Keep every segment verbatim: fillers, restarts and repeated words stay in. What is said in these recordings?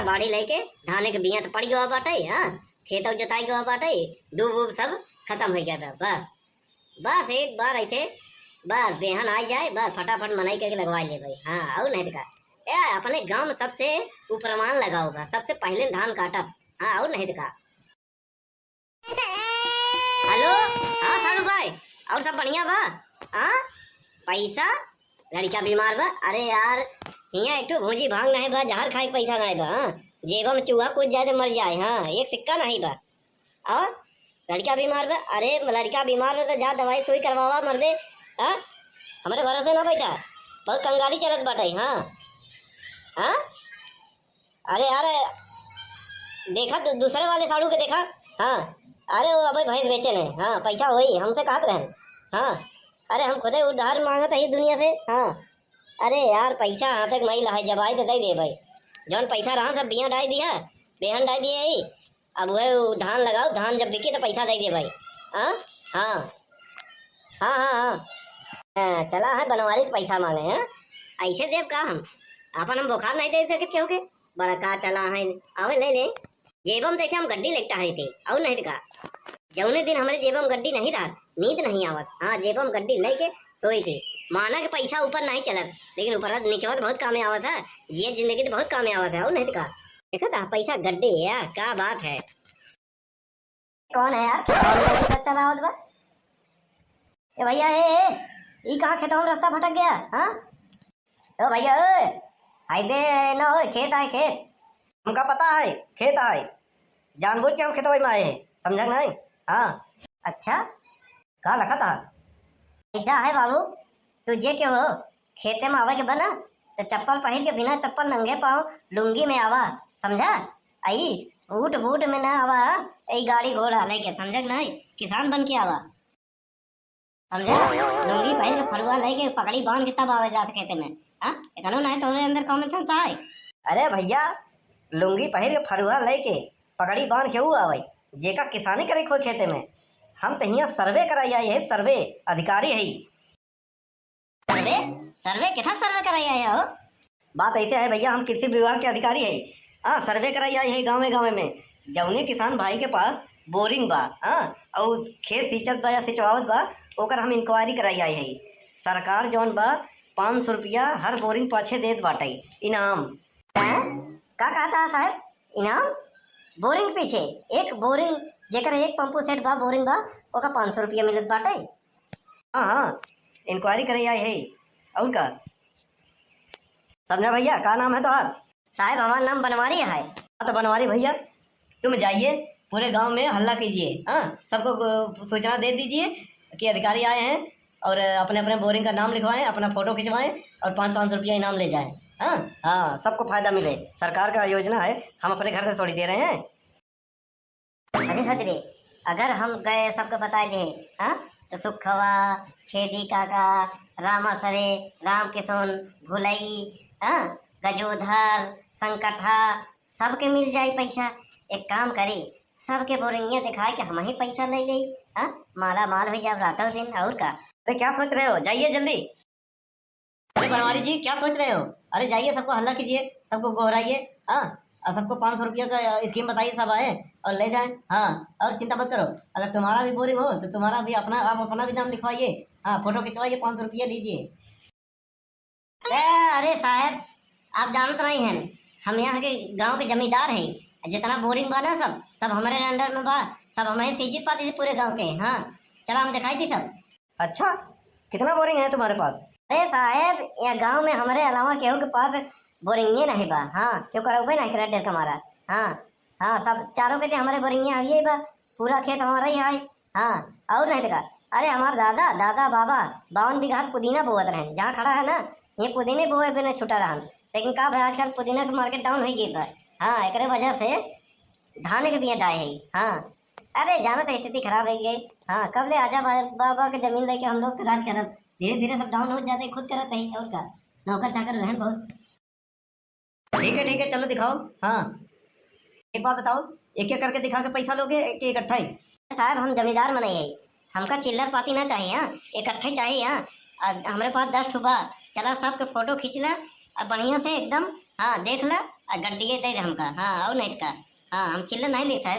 बाड़ी लेके धाने के बिया तो पड़ गवा बाटे, हाँ, खेतौ जोताई गवा बाटे, दूब उब सब खतम होइ गवा बा। बस, बस एक बार ऐसे, बस बेहन आ जाए, बस फटाफट मनई के लगवा ले भाई। हाँ, और नहीं तो का, ए, अपने गाँव में सबसे उपरमान लगाओ बा, सबसे पहले धान काटब। हाँ, और नहीं तो का। हेलो, हाँ सानू भाई, और सब बढ़िया बा? हाँ, पैसा? लड़का बीमार बा? अरे यार, हियाँ एक ठो भूजी भांग नहीं बा, जहर खाए के पैसा नहीं बा। हाँ, जेबा में चूहा कूद जाए तो मर जाए। हाँ, एक सिक्का नहीं बा। और लड़का बीमार बा? अरे लड़का बीमार बा तो जा दवाई सुई करवावा मर्दे। हाँ, हमरे भरोसे ना बैठा, बहुत कंगाली चलत बाटे। हाँ, हाँ, अरे यार, देखा दू-, दूसरे वाले साढ़ू के देखा। हाँ, अरे वो अबे भैंस बेचे ने। हाँ, पैसा होई, हमसे कहत रहन। हाँ, अरे हम खुदे उधार मांगत ही दुनिया से। हाँ, अरे यार, पैसा हाथ के मई लहाई, जब आई तो दे दे भाई। जौन पैसा रहा सब बिया डाई दिया, बेहन डाई दिया ही। अब वह धान लगाओ, धान जब बिकी तो पैसा दे दे भाई। हाँ, हाँ, हाँ, हाँ, हाँ। हाँ, चला है बनवारी से पैसा मांगे, हाँ? ऐसे देब का हम? आपन हम बुखार नहीं दे सकत केहू के? बड़ा का चला है, आवे ले ले। जेबम तो ऐसे हम गड्डी लेके टहरे थे, और नहीं तो का। जौने दिन हमरे जेबम गड्डी नहीं रहत, नींद नहीं आवत। हाँ, जेबम गड्डी लेके सोई थे। माना के पैसा ऊपर नहीं चलत, लेकिन ऊपर निचवा तो बहुत कामे आवत है। जिए जिंदगी तो बहुत कामे आवत है, और नहीं तो का। देखा था पैसा गड्डी है, क्या बात है। कौन है यार? कौन गाड़ी का चलावत बा? ए भैया, ए, ए, ई कहाँ खेतवा में रास्ता भटक गया, हाँ? ओ भैया, ए, हाईवे ना हो, खेत आए, खेत। हमका पता है, खेत आए। जानबूझ के हम खेतवा में आए हैं, समझा नहीं? हाँ। अच्छा, का लखा था? ऐसा है बाबू, तू जे के हो, खेते में आवे के बना, तो चप्पल पहिर के बिना चप्पल नंगे पाँव लुंगी में आवा, समझा? आई ऊट बूट में ना आवा, ई गाड़ी घोड़ा लेके, समझा कि नहीं? किसान बन के आवा, समझा? लुंगी पहिर के फरुआ लेके पकड़ी बांध के तब आवे जात खेते में। हाँ, इतनो नहीं तोरे अंदर common sense आए। अरे भैया, लुंगी पहिर के फरुआ लेके पकड़ी बांध के ऊ आवे, जेका किसानी करे खोए खेते में। हम तो हियाँ सर्वे कराई आई है, सर्वे अधिकारी है। सर्वे? सर्वे? किथा सर्वे कराई आया हो? बात ऐसे है भैया, हम कृषि विभाग के अधिकारी है। हाँ, सर्वे कराई आई है गाँवे गाँवे में। जौने किसान भाई के पास बोरिंग बा, हाँ, और खेत सींचत बा या सिंचवावत बा, ओकर हम इंक्वायरी कराई आई है। सरकार जौन बा, पाँच सौ रुपया हर बोरिंग पाछे देत बाटे इनाम। हैं? का कहता है साहब? इनाम? बोरिंग पीछे? एक बोरिंग, जेकर एक पंपू सेट बा, बोरिंग बा, ओका पाँच सौ रुपया मिलत बाटे। हाँ, हाँ, इंक्वायरी करे आई है। और का? समझा भैया, का नाम है तोहार? साहब, हमार नाम बनवारी है। हाँ, तो बनवारी भैया, तुम जाइए, पूरे गांव में हल्ला कीजिए, हाँ, सबको, अ, सूचना दे दीजिए कि अधिकारी आए हैं और अपने अपने बोरिंग का नाम लिखवाएं, अपना फोटो खिंचवाएं और पाँच पाँच सौ रुपया इनाम ले जाएं। हाँ, हाँ, सबको फायदा मिले, सरकार का योजना है, हम अपने घर से थोड़ी दे रहे हैं। अरे हद रे, अगर हम गए सबके बताए दे, हाँ, तो सुखवा, छेदी काका, रामा सरे, राम किशुन, भुलई, हाँ, गजोधर, संकठा, सबके मिल जाई पैसा। एक काम करी, सबके बोरिंगिया दिखाए के हम ही पैसा ले लेई, हाँ, माला माल हो जाब रातों दिन, और का। अरे क्या सोच रहे हो, जाइए जल्दी। अरे बनवारी जी, क्या सोच रहे हो? अरे जाइए, सबको हल्ला कीजिए, सबको गोहराइए, हाँ, और सबको पाँच सौ रुपया का स्कीम बताइए, सब आए और ले जाएं। हाँ, और चिंता मत करो, अगर तुम्हारा भी बोरिंग हो तो तुम्हारा भी अपना, आप अपना भी नाम लिखवाइए। हाँ, फोटो खिंचवाइए, पाँच सौ रुपया लीजिए। ए, अरे साहब, आप जानत नहीं हैं, हम यहाँ के गांव के जमींदार हैं। जितना बोरिंग बा ना, सब, सब हमारे अंडर में बा, सब हमारे सींचित पाती से पूरे गांव के। हाँ, चला, हम दिखाई थी सब। अच्छा, कितना बोरिंग है तुम्हारे पास? अरे साहब, यह गांव में हमारे अलावा केहू के पास बोरिंगे नहीं बा। हाँ, क्यों करबे नहीं करे डेर कमारा। हाँ, हाँ, सब चारों के ते हमारे बोरिंगे हइये बा, पूरा खेत हमारा ही है। हाँ, और नहीं तो का। अरे हमार दादा, दादा बाबा बावन बीघा पुदीना बोअत रहन, जहाँ खड़ा है ना, ये पुदीने बोए बिना छुटा रहन। लेकिन का भाई, आजकल पुदीना के मार्केट डाउन हो गई बा। हाँ, एकरे वजह से धान के बिया डाए है। हाँ, अरे जानत है स्थिति खराब हो गई। हाँ, कब ले आजा बा-, बाबा के जमीन लेके हम लोग राज करब? धीरे धीरे सब डाउन हो जाते, खुद करत है और का। नौकर चाकर रहन बहुत। ठीक है, ठीक है, चलो दिखाओ। हाँ, एक बात बताओ, एक एक करके दिखा के पैसा लोगे कि इकट्ठा ही? साहब, हम जमींदार मनई है, हमका चिल्लर पाती ना चाहिए, हाँ, इकट्ठा ही चाहिए, हाँ। आ, हमरे पास दस ठो बा, चला सबके फोटो खींच ला, अब बढ़िया से एकदम, हाँ, देख ला, आ, गड्डिये दे दे हमका, हाँ, और नहीं तो का। हाँ, हम चिल्लर नहीं लेत है।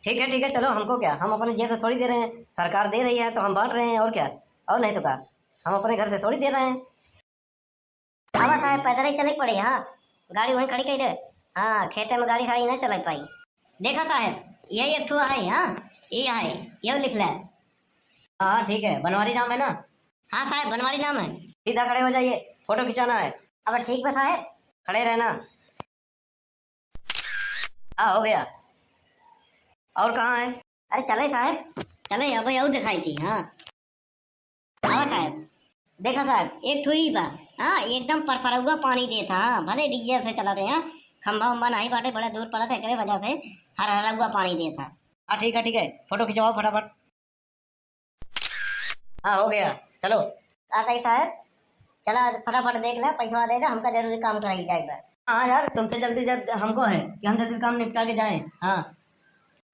ठीक है, ठीक है, चलो, हमको क्या, हम अपने जेब से थोड़ी दे रहे हैं, सरकार दे रही है तो हम बांट रहे हैं, और क्या, और नहीं तो का, हम अपने घर से थोड़ी दे रहे हैं। अब साहेब, पैदल ही चले के पड़ी, हाँ, गाड़ी वहीं खड़ी कइ दे। हाँ, खेते में गाड़ी साड़ी नहीं चला पाई। देखा साहेब, यही एक ठो है, हाँ, ये है, ये लिख ले। हाँ, हाँ, ठीक है, बनवारी नाम है ना? हाँ साहेब, बनवारी नाम है। सीधा खड़े हो जाइए, फोटो खिंचाना है। अब ठीक बा साहेब। खड़े रहना। हाँ, हो गया। और कहाँ है? अरे चले साहेब, चले, अब और दिखाई थी, हाँ। हाँ साहेब, देखा साहेब, एक ठो ही बा, हाँ, एकदम परपरौआ पानी देत ह, हाँ, भले डीजल से चलत है, हाँ, खंभा उम्भा नहीं बाटे, बड़ा दूर पड़त है, एकरे वजह से हरहरौआ पानी देत ह। हाँ, ठीक है, ठीक है, फोटो खिंचवाओ फटाफट। हाँ, हो गया, चलो। का सही साहेब, चला फटाफट देख ले, पैसवा दे दे, हमका जरूरी काम कराई जाए बा। हाँ यार, तुमसे जल्दी जल्द हमको है कि हम जल्दी काम निपटा के जाएं। हाँ।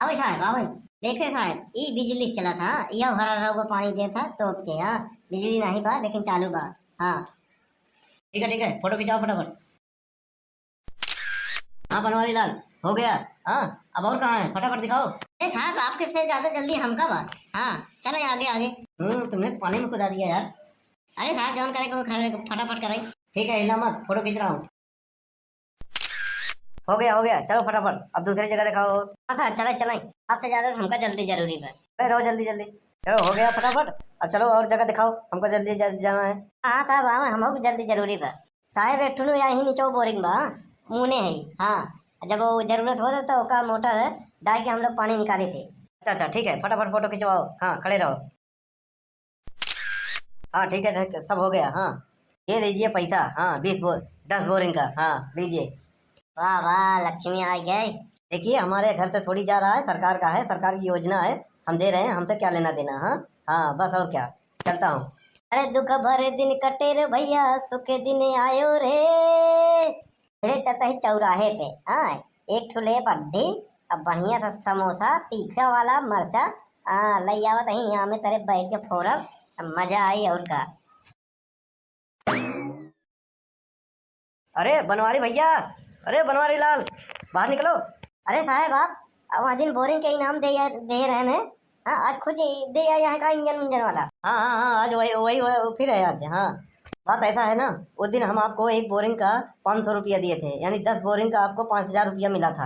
आवे साहेब, आवे। देखे साहेब, ई बिजली से चलत ह, यह हरहरौआ पानी देत ह, तोप के, हाँ, बिजली नहीं बा, लेकिन चालू बा। हाँ। ठीक है, ठीक है, फोटो खिंचाओ फटाफट। हाँ, बनवारी लाल, हो गया। हाँ, अब और कहाँ है? फटाफट दिखाओ। अरे साहब, आपके से ज्यादा जल्दी हमका बा। हाँ, चलो आगे, आगे। हम्म, तुमने तो पानी में कुदा दिया यार। अरे साहब, जौन करे को खड़े, फटाफट करे। ठीक है, हिलना मत, फोटो खींच रहा हूँ। हो गया, हो गया, चलो फटाफट, अब दूसरी जगह दिखाओ। हाँ साहब, चले, चले, आपसे ज्यादा तो हमका जल्दी जरूरी बा। अरे रहो जल्दी जल्दी, चलो हो गया फटाफट, अब चलो और जगह दिखाओ, हमको जल्दी जल्दी जाना है। हाँ साहब, हाँ, हमको जल्दी जरूरी बा। साहेब, एक ठुनु यही नीचे बोरिंग बा, मुने है। हाँ, जब वो जरूरत होता तो ओका मोटर डाल के हम लोग पानी निकाले थे। अच्छा, अच्छा, ठीक है, फटाफट फोटो खिंचवाओ। हाँ, खड़े रहो। हाँ, ठीक है, ठीक है, सब हो गया। हाँ, ये लीजिए पैसा। हाँ, बीस बो-, दस बोरिंग का। हाँ, लीजिए। वाह, वाह, लक्ष्मी आ गए। देखिए, हमारे घर से थोड़ी जा रहा है, सरकार का है, सरकार की योजना है, हम दे रहे हैं, हमसे क्या लेना देना। हाँ, हाँ, बस और क्या, चलता हूँ। अरे दुख भरे दिन कटे रे भैया, सुख दिन आयो रे। मेरे चलता ही चौराहे पे, हाँ, एक ठो ले बड्ढी, अब बढ़िया सा समोसा, तीखा वाला मरचा, हाँ, ले आवत ही, यहाँ में तेरे बैठ के फोड़ब, मजा आई और का। अरे बनवारी भैया, अरे बनवारी लाल, बाहर निकलो। अरे साहेब, आप वहाँ दिन बोरिंग के इनाम दे, दे रहे हैं, हाँ, आज खुद ही दे आया है का इंजन उंजन वाला? हाँ, हाँ, हाँ, आज वही, वही, वही फिर है आज। हाँ, बात ऐसा है ना, उस दिन हम आपको एक बोरिंग का पाँच सौ रुपया दिए थे, यानी दस बोरिंग का आपको पाँच हजार रुपया मिला था।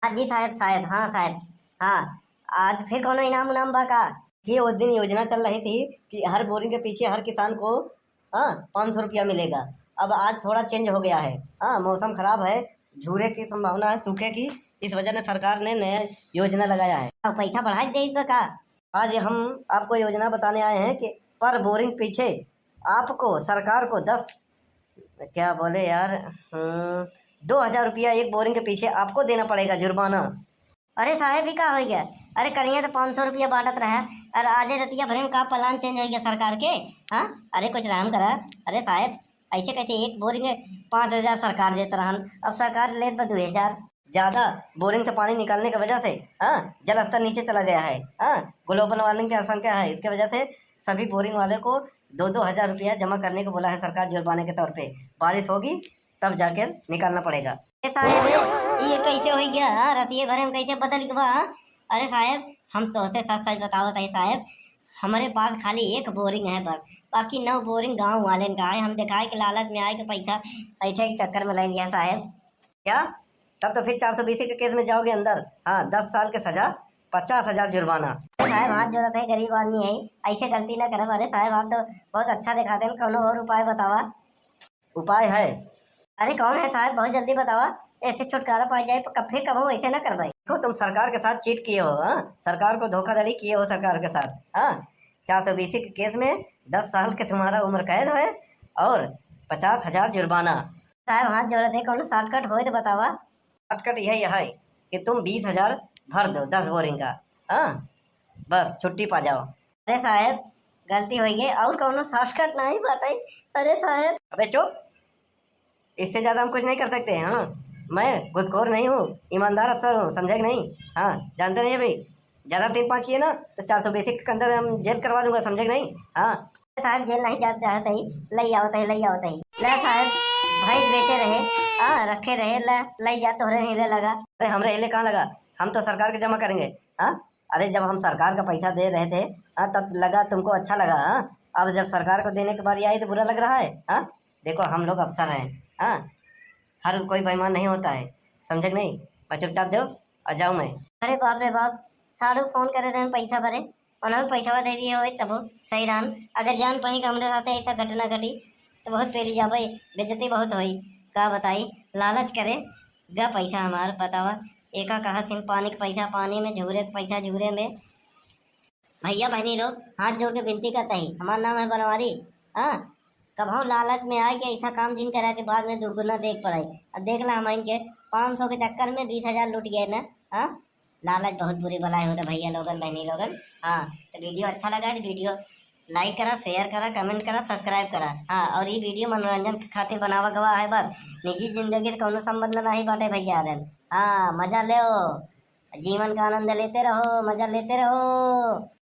हाँ जी साहेब, साहेब, हाँ साहेब, हाँ। आज फिर कौनो इनाम उनाम बा का? ये उस दिन योजना चल रही थी कि हर बोरिंग के पीछे हर किसान को, हाँ, पाँच सौ रुपया मिलेगा। अब आज थोड़ा चेंज हो गया है। हाँ, मौसम खराब है, झूरे की संभावना है, सूखे की, इस वजह से सरकार ने नया योजना लगाया है। अब पैसा बढ़ा के देई तो का? आज हम आपको योजना बताने आए हैं कि पर बोरिंग पीछे आपको, सरकार को दस, क्या बोले यार, हम्म, दो हजार रुपया एक बोरिंग के पीछे आपको देना पड़ेगा जुर्माना। अरे साहेब, ई का होइ गया? अरे कलिया तो पाँच सौ रुपया बांटत रहा, और आजे रतिया भरे में का plan change होइ गया सरकार के? हाँ, अरे कुछ रहम करा। अरे साहेब, ऐसे कैसे एक बोरिंग पाँच हजार सरकार देत रहन, अब सरकार लेत बा दो हजार। ज्यादा बोरिंग से पानी निकालने की वजह से, हाँ, जल स्तर नीचे चला गया है। हाँ, ग्लोबल वार्मिंग की आशंका है, इसके वजह से सभी बोरिंग वाले को दो दो हजार रुपया जमा करने को बोला है सरकार जुर्माने के तौर पे। बारिश होगी तब जाके निकालना पड़ेगा। ए साहेब, ये कैसे होइ गया? हाँ, रतिये भरे में कैसे बदल गवा? हाँ? अरे साहेब, हम तोहसे सच सच बतावत है साहेब, हमरे पास खाली एक बोरिंग है बस, बाकी नौ बोरिंग गाँव वालेन का है। हम देखाए के लालच में आए के पैसा ऐठे के चक्कर में ले लिया साहेब। क्या? तब तो फिर चार सौ बीसी के केस में जाओगे अंदर। हाँ, दस साल के सजा, पचास हजार जुर्माना। अरे साहेब, हाथ जोड़त है, गरीब आदमी है, ऐसे गलती ना करब। अरे साहेब, आप तो बहुत अच्छा दिखाते हैं, कौनो और उपाय बतावा। उपाय है। अरे कौन है साहेब, बहुत जल्दी बतावा, ऐसे छुटकारा पा जाए, प-, फिर कबहू ऐसे ना करबे। देखो, तुम सरकार के साथ चीट किए हो, हाँ? सरकार को धोखाधड़ी किए हो सरकार के साथ, हाँ? चार सौ बीसी के केस में दस साल के तुम्हारा उम्र कैद है और पचास हजार जुर्माना। साहेब, हाथ जोड़त है, कौनो shortcut होए तो बतावा। Shortcut यही है कि तुम बीस हजार भर दो, दस बोरिंग का, हाँ, बस छुट्टी पा जाओ। अरे साहेब, गलती होइ गई, और कौनो shortcut नहीं बाटे। अरे साहेब। अबे चुप, इससे ज्यादा हम कुछ नहीं कर सकते। हाँ, मैं घुसखोर नहीं हूँ, ईमानदार अफसर हूँ, समझे कि नहीं? हाँ, जानते नहीं अभी, ज्यादा तीन पाँच किए ना तो चार सौ बीसी के अंदर हम जेल करवा दूंगा, समझे कि नहीं? हाँ। साहेब जेल नहीं जात चाहत ही, लई आवत ही, लई आवत ही। ले साहेब, भैंस बेचे रहे, आ, रखे रहे, ला, लई जा, तोहरे हिले लगा। अरे, हमरे हिले कहाँ लगा? हम तो सरकार के जमा करेंगे। हाँ, अरे, जब हम सरकार का पैसा दे रहे थे, हाँ, तब लगा, तुमको अच्छा लगा। हाँ, अब जब सरकार को देने की बारी आई तो बुरा लग रहा है। हाँ, देखो, हम लोग अफसर हैं। हाँ, हर कोई बेईमान नहीं होता है, समझे कि नहीं? बस चुपचाप दो और जाऊँ मैं। अरे बाप रे बाप, साढ़ू फोन करे रहन पैसा भरे, उन्होंने पैसा दे दिए होई तबो सही रहन। अगर जान पाई कि हमरे साथे ऐसा घटना घटी तो बहुत पेरी जाबे, बेइज्जती बहुत होई। का बताई, लालच करे गा पैसा हमार, बतावा। एका कहा सिन पानी के पैसा पानी में, झूरे के पैसा झूरे में। भैया बहनी लोग, हाथ जोड़ के विनती करता ही, हमार नाम है बनवारी। हाँ, कबहू लालच में आए के ऐसा काम जिन करा के बाद में दुगुना देख पड़ाई। अब देख ला, हम इनके पाँच सौ के चक्कर में बीस हजार लूट गए ना। हाँ, लालच बहुत बुरी बलाई होता भैया लोगन, बहनी लोगन। हाँ, तो वीडियो अच्छा लगा तो वीडियो like करा, share करा, comment करा, subscribe करा। हाँ, और ये वीडियो मनोरंजन के खातिर बनावा गवा है बस, निजी जिंदगी से कौनो संबंध नहीं बाटे भैया रहन। हाँ, मजा लेओ, जीवन का आनंद लेते रहो, मजा लेते रहो।